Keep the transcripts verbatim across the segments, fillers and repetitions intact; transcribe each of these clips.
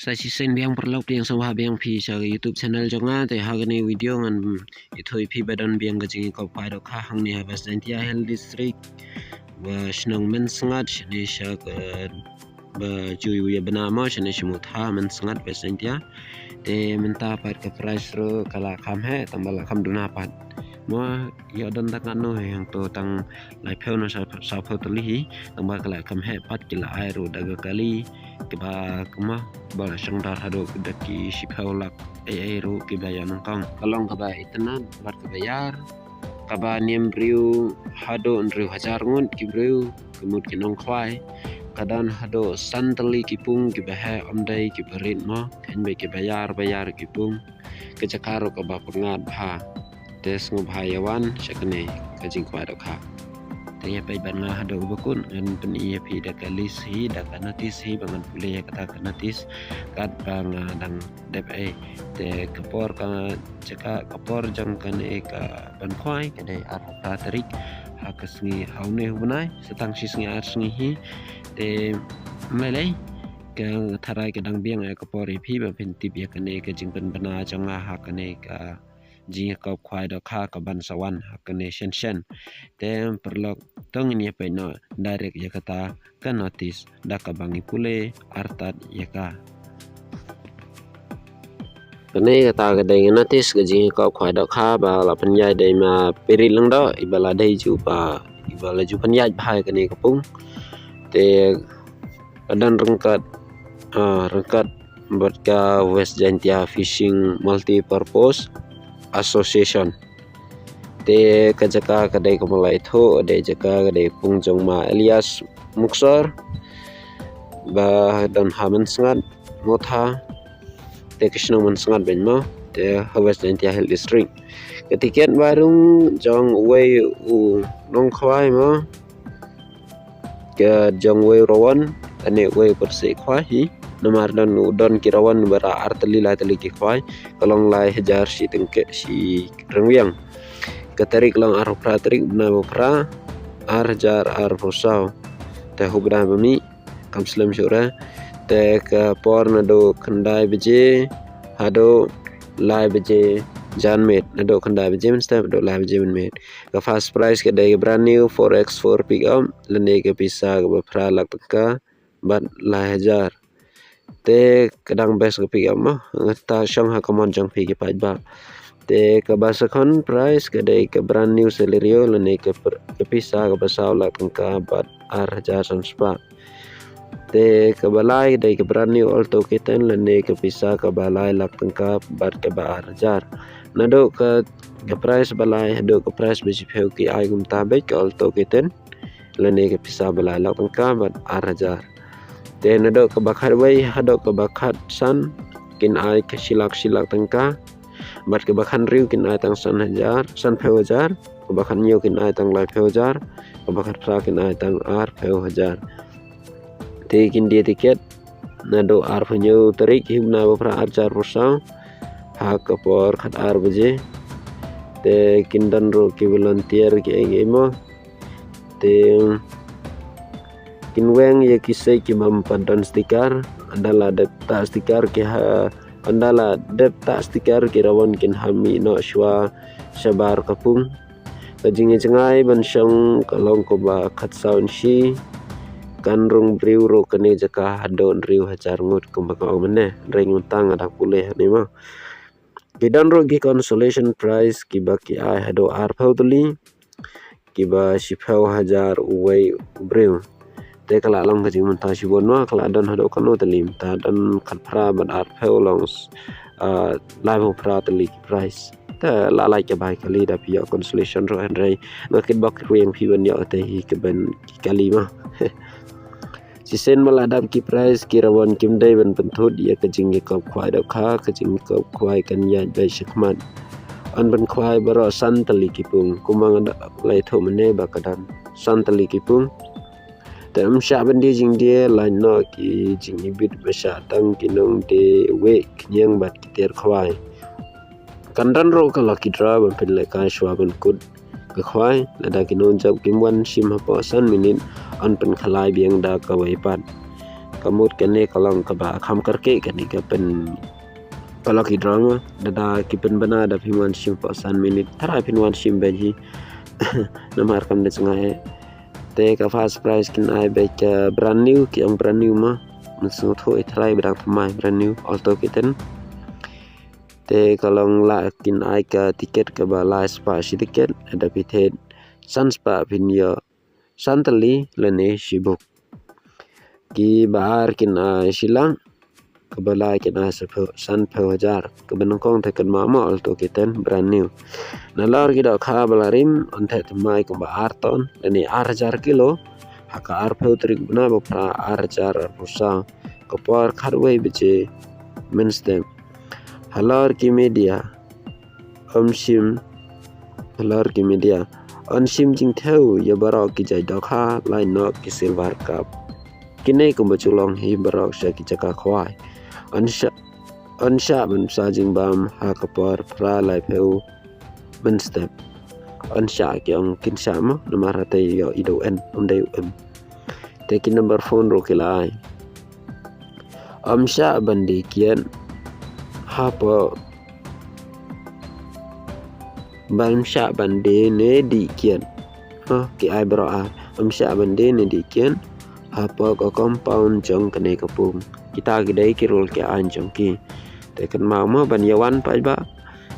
Sa shisien biang paralok, ïa sngewbha biang phi sha ka YouTube channel jong nga. Te ha kane video ngan ïathuh ïa phi ba don biang ka jingïakop khwai dohkha hangne ha West Jaintia Hills District, ba shnong Mynsngat, shane sha ka, ba ju ïa bna mo, shane sha Mutha, Mynsngat, West Jaintia. Te mynta pat ka price ruh ka la kham heh, tangba la kham duna pat mo. Ïa don tang katno hi, hangto tang laiphew na sa, saphew tylli hi, tangba ka la kham heh pat, ki la ai ruh da ka kali kaba, kaba ba la shong dar haduh da ki shiphew lak ei ei ruh kiba ïa nyngkong. Ka long kaba itynnad bad kaba ïar, kaba niam briew haduh hynriew hajar ngut ki briew, ka mut ki nongkhwai. Ka don haduh san tylli ki pung kiba heh, ym dei kiba rit mo, khein ba kiba ïar ba ïar ki pung. Ka jaka ruh kaba pyngngad bha. Te sngewbha ïa wan sha kane ka jingkhwai dohkha. Te ïa peit bad nga haduh ba kut, ngan pyni ïa phi da ka list hi, da ka notice hi, ba ngan pule ïa kata ka notice katba nga dang dep ei. Te ka por, ka jaka, ka por jong kane ka ban khwai ka dei arphew phra tarik ha ka sngi, ha une u bnai, sa tang shi sngi ar sngi hi. Te ym lei lei, ka tharai ka dang biang ïa ka por ïa phi ba phin tip ïa kane ka jingpynbna jong nga ha kane ka jingïakop khwai dohkha kaban sa wan ha kane shen shen. Te paralok, to ngin ïa peit noh direct ïa kata ka notice da kaba ngi pule artat ïa ka. Kane kata ka dei ka notice ka jingïakop khwai dohkha ba la pynïaid da i ma Piri Lyngdoh, iba la dei ju ba, iba la ju pynïaid bha ïa kane ka pung. Te ka don ryngkat, ah, ryngkat bad ka West Jaintia Fishing Multipurpose Association. Te ka jaka ka dei kumba la ïathuh, dei jaka ka dei pung jong ma Elias Muksor, ba don ha Mynsngat, Mutha. Te ka shnong Mynsngat bad mo, te ha West Jaintia Hills District. Ka tiket ba rung jong uwei u nongkhwai mo, ka jong uwei u rawon, lane uwei u pyrshah khwai hi. Namar don, don ki rawon ba ra ar tylli lai tylli ki khwai, ka long lai hajar shi tyngka shi ryngwiang. Ka tarik long arphew phra tarik bnai ba phra, ar hajar arphew saw. Te ha u bnai ba mih kam slem shuh re. Te ka por naduh khyndai baje haduh lai baje janmiet, naduh khyndai baje mynstep haduh lai baje mynmiet. Ka first prize ka dei ka brand new four X four pickup, lane ka pisa kaba phra lak tyngka bad lai hajar. Te ka dang best ka pickup mo, nga ta shong ha ka mon jong phi ki paidbah. Te kaba second prize ka dei ka brand new Celerio, lane ka pr-, ka pisa kaba saw lak tyngka bad ar hajar san spah. Te kaba lai ka dei ka brand new Alto K ten, lane ka pisa kaba lai lak tyngka bad kaba ar hajar. Naduh ka, ka prize ba lai haduh ka prize ba shiphew ki ai kumta beit, ka Alto K ten, lane ka pisa ba lai lak tyngka bad ar hajar. Te naduh kaba khatwei haduh kaba khatsan kin ai ka shi lak shi lak tyngka, bad kaba khathynriew kin ai tang san hajar, sanphew hajar, kaba khathynñiew kin ai tang laiphew hajar, kaba khatphra kin ai tang arphew hajar. Te kin die tiket naduh arphew hynñiew tarik hi u bnai ba phra, ar hajar arphew saw, ha ka por khatar baje. Te kin don ruh ki volunteer ki ei ki ei mo. Te kin weng ïa ki siej ki bym pat don sticker, ynda la dep tah sticker ki ha, ynda la dep tah sticker ki rawon kin ha mih noh shuwa shabar ka pung. Ka jingïajngai ban shong ka long kumba khatsaw inshi. Kan rung briew ruh kane jaka haduh hynriew hajar ngut kumba nga ong mynne, hynrei mynta nga dang pule hangne mo. Ki don ruh ki consolation prize kiba ki ai haduh arphew tylli, kiba shiphew hajar uwei u briew. Te ka la long ka jingmynta shibun mo, ka la don haduh katno tylli, mynta don khatphra bad arphew long, ah, laiphew phra tylli ki prize. Te la lait ka bai kali da phi ïoh consolation ruh, hynrei nga kitbok ruh ïa phi ban ïoh te hi ka ban ki kali mo. Shisien ba la dap ki prize, ki rawon kim dei ban pynthut ïa ka jingïakop khwai dohkha, ka jingïakop khwai kan ïaid beit shakhmat. Yn pynkhwai baroh san tylli ki pung, kumba nga da la ïathuh mynne ba ka don san tylli ki pung. Te ym shah ban die jingdie, lait noh ki jingibit ba shah tang ki nongdie wei khñiang bad ki tiar khwai. Kan don ruh ka lucky draw ban pynlehkai shuwa ban kut ka khwai, lada ki nongjop kim wan shim hapoh san minit, yn pynkhalai biang da kawei pat. Ka mut kane ka long kaba kham kyrkieh kane ka pyn, ka lucky draw mo. Lada ki pynbna da phin wan shim hapoh san minit, tharai phin wan shim beit hi. Namar kam dei jngai. Te ka first prize kin ai beit ka brand new, ki ong brand new mo. Mynsngew thuh i tharai ba dang thymmai, brand new Alto K ten. Te ka long lah kin ai ka tiket kaba lai spah shi tiket, lada phi thied san spah phin ïoh san tylli lane shi buk. Kiba ar kin ai shi lak, kaba lai kin ai sanphew, sanphew hajar. Kaba nyngkong te kynmaw mo, Alto K ten brand new. Nalor ki dohkha ba la rim, yn theh thymmai kumba ar ton lane ar hajar kilo ha ka arphew tarik bnai ba phra, ar hajar arphew saw, ka por khatwei baje mynstep. Halor ki media, ym shim, halor ki media, yn shim jingthew ïa baroh ki jait dohkha, lai noh ki silver cup. Kine kumba ju long hi baroh sha ki jaka khwai. Yn shah, yn shah ban bsa jingbam ha ka por phra laiphew mynstep. Yn shah, ki ong kin shah mo, namar hangtei ïoh i dei u N, ym dei u M. Te ki number phone ruh ki la ai. Ym shah ban die kiad hapoh, ym shah ban die ne die kiad. Ha, ki ai baroh ar. Ym shah ban die ne die kiad hapoh ka compound jong kane ka pung. Kita ki dei ki rule ki aiñ jong ki. Te kynmaw mo ban ïa wan paidbah.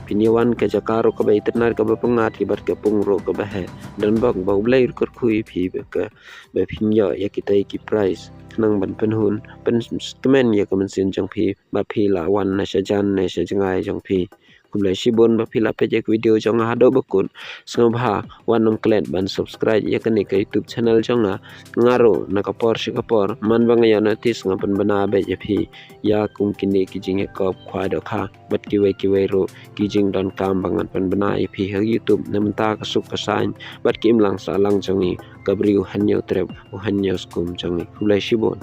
Phin ïa wan ka jaka ruh kaba itynnad, kaba pyngngad, ki bad ka pung ruh kaba heh. Don bok ba U Blei ruh kyrkhu ïa phi ba ka, ba phin ïoh ïa kita ki prize. Khnang ban pynhun, pynkmen ïa ka mynsiem jong phi ba phi la wan na shajan ne sha jngai jong phi. Khublei shibun ba phi la peit ïa ka video jong nga haduh ba kut. Sngewbha wat nym klet ban subscribe ïa kane ka YouTube channel jong nga. Nga ruh na ka por sha ka por, man ba nga ïoh notice, nga pynbna beit ïa phi ïa kum kine ki jingïakop khwai dohkha bad kiwei kiwei ruh ki jingdonkam ba ngan pynbna ïa phi ha YouTube. Na mynta ka suk ka saiñ bad ki imlang sahlang jong ngi, ka briew hynñiew trep, u hynñiew skum jong ngi. Khublei shibun.